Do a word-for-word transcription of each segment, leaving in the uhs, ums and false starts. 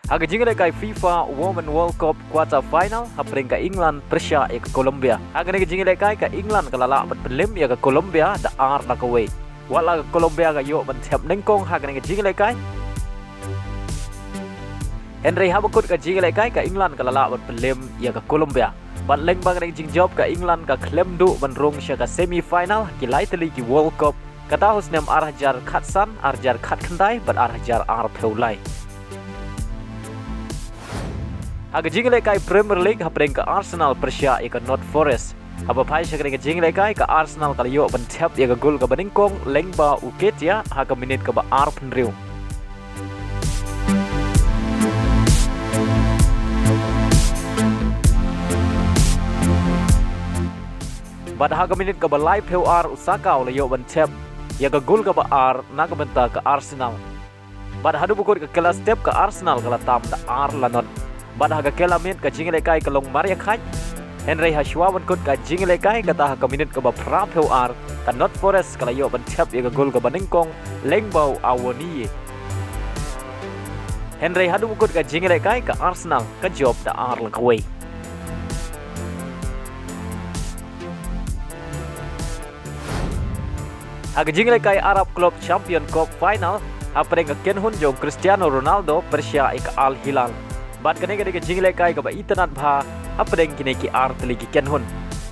Ha ka jingïalehkai FIFA Women World Cup quarter final, hapdeng ka England pyrshah ïa ka Colombia. Ha kane ka jingïalehkai ka England ka la lah ban pynlem ïa ka Colombia da ar la kawei. Wat la ka Colombia ka ïoh ban thep nyngkong ha kane ka jingïalehkai, hynrei haba kut ka jingïalehkai ka England ka la lah ban pynlem ïa ka Colombia. Bad lyngba kane ka jingjop ka England ka khlem duh ban rung sha ka semi final ha ki lai tylli ki World Cup, kata ha u snem ar hajar khatsan, ar hajar khatkhyndai bad ar hajar arphew lai. Ha ka jingïalehkai Premier League, hapdeng ka Arsenal pyrshah ïa ka Nottingham Forest. Haba phai sha kane ka jingïalehkai ka Arsenal ka la ïoh ban thep ïa ka gol kaba nyngkong lyngba u Nketiah ha ka minit kaba arphew hynriew. Bad ha ka minit kaba laiphew ar u Saka u la ïoh ban thep ïa ka gol kaba ar na ka bynta ka Arsenal. Bad haduh ba kut ka kylla step ka Arsenal ka la tam da ar la not. Bad ha ka kylla miet ka jingïalehkai ka long marïakhait. Hynrei ha shuwa ban kut ka jingïalehkai, kata ha ka minit kaba phraphew ar, ka Nottingham Forest ka la ïoh ban thep ïa ka gol kaba nyngkong lyngba u Awoniyi. Hynrei haduh ba kut ka jingïalehkai ka Arsenal ka jop da ar la kawei. Ha ka jingïalehkai Arab Club Champion Cup final, hapdeng ka kynhun jong u Cristiano Ronaldo pyrshah ïa ka Al Hilal. Bad kane ka dei ka jingïalehkai kaba itynnad bha hapdeng kine ki ar tylli ki kynhun.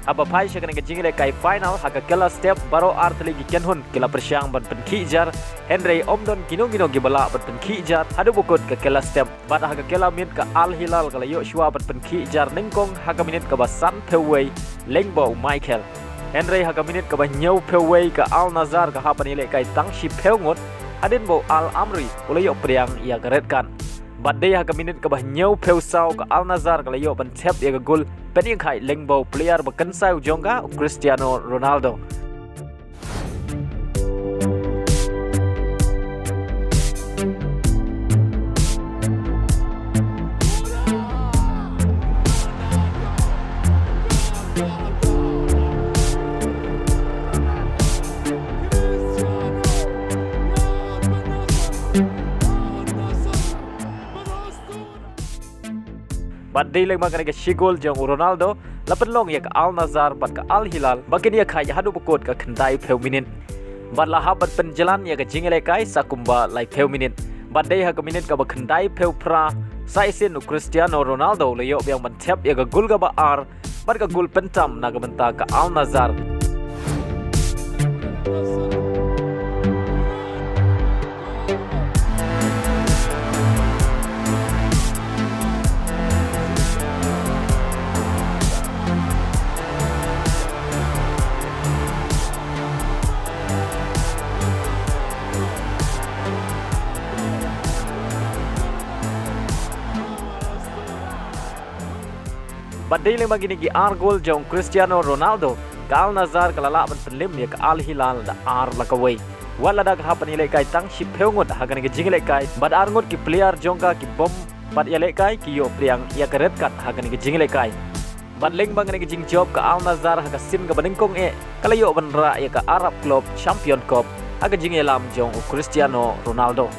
Haba phai sha kane ka jingïalehkai final, ha ka kylla step baroh ar tylli ki kynhun ki la pyrshang ban pynkhih jar, hynrei ym don kino kino kiba lah ban pynkhih jar haduh ba kut ka kylla step. Bad ha ka kylla miet ka Al Hilal ka la ïoh shuwa ban pynkhih jar nyngkong ha ka minit kaba sanphew wei lyngba u Mikel. Hynrei ha ka minit kaba hynñiewphew wei ka Al Nassr ka hap ban ïalehkai tang shiphew ngut, hadien ba u Al Amri u la ïoh pdiang ïa ka red card. Bad dei ha ka minit kaba hynñiewphew saw ka Al Nassr ka la ïoh ban thep ïa ka gol pynïakhait lyngba u player ba kynsai u jong ka, u Cristiano Ronaldo. Bad dei lyngba kane ka shi gol jong u Ronaldo, la pynlong ïa ka Al Nassr bad ka Al Hilal ba kin ïakhait haduh ba kut ka khyndaiphew minit. Bad la hap ban pynjlan ïa ka jingïalehkai sa kumba laiphew minit. Bad dei ha ka minit kaba khyndaiphew phra, sa shisien u Cristiano Ronaldo u la ïoh biang ban thep ïa ka gol kaba ar, bad ka gol pyntam na ka bynta ka Al Nassr. Bad dei lyngba kine ki ar gol jong u Cristiano Ronaldo, ka Al Nassr ka la lah ban pynlem ïa ka Al Hilal da ar la kawei. Wat lada ka hap ban ïalehkai tang shiphew ngut ha kane ka jingïalehkai, bad ar ngut ki player jong ka ki bym pat ïalehkai ki ïoh pdiang ïa ka red card ha kane ka jingïalehkai. Bad lyngba kane ka jingjop ka Al Nassr ha ka sien kaba nyngkong eh ka la ïoh ban rah ïa ka Arab Club Champion Cup ha ka jingïalam jong u Cristiano Ronaldo.